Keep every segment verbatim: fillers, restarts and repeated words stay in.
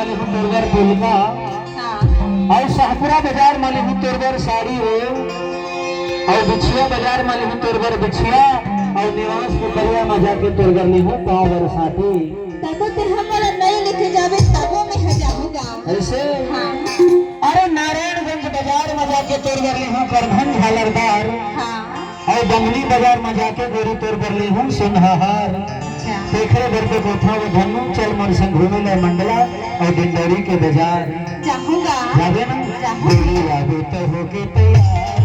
तोर बर पुलका, हाँ। अउ सहपुरा बाजार म लेहूं तोर बर साड़ी रे, अउ बिछिया बाजार म लेहूं तोर बर बिछिया, अउ निवास पुखरिया म जाके तोर बर लेहूं पाँव बर साटी। तबो तेहा मोला नइ लेके जाबे, तबो मेंह जाहूं गा। अइसे? हाँ। अरे नारायणगंज बाजार म जाके तोर बर लेहूं करधन झालरदार। हाँ। अउ डंगली बाजार म जाके गोरी तोर बर लेहूं सोनहा हार। अच्छा। तेखरे बर तो कथंव धन्नू, चल मोर संग घूमे ले मंडला अउ डिंडोरी के बाजार। जाहूं गा। जाबे ना? जाहूं। गोरी आबे तो होके तैयार।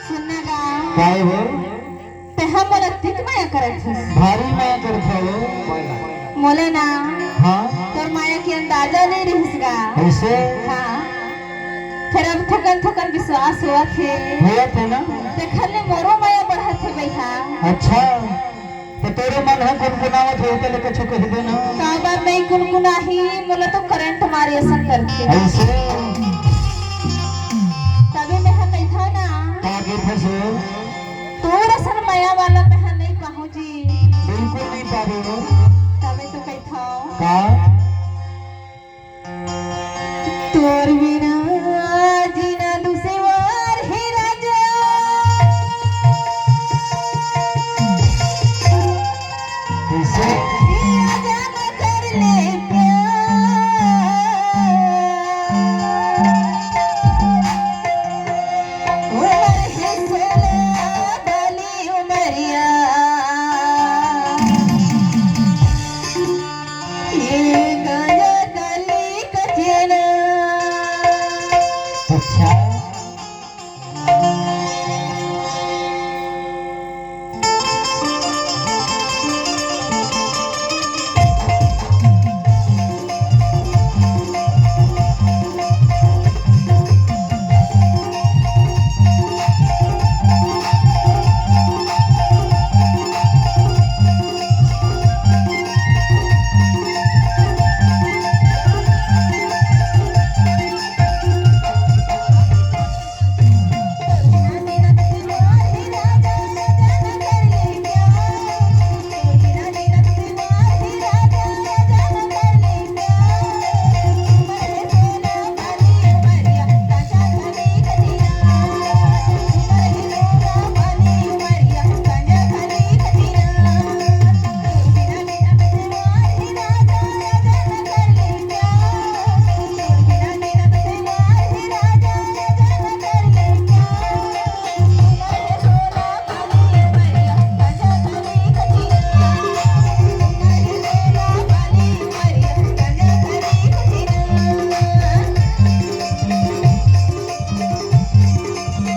सुनना गा। काय हो? तेहा मोला अतिक मया करत हस। भारी मया करत हव। मोला ना हाँ? तोर मया के अंदाजा नइ रिहिस गा। अइसे? हाँ। फेर अब थोकन थोकन विश्वास होवत हे। होवत हे ना? तेखर ले मोरो मया बढ़त हे भइया। अच्छा, त तोरो मन ह कुनकुनावत होही त ले कुछु कहि दे ना। काबर नइ कुनकुनाही, मोला तो करंट मारे असन करथे। अइसे? तभे मेंह कहिथंव ना। का कहिथस? तोर असन मया वाला मेंह नइ पाहूं जी। बिल्कुल नइ पाबे हो। तभे तो कहिथंव। का?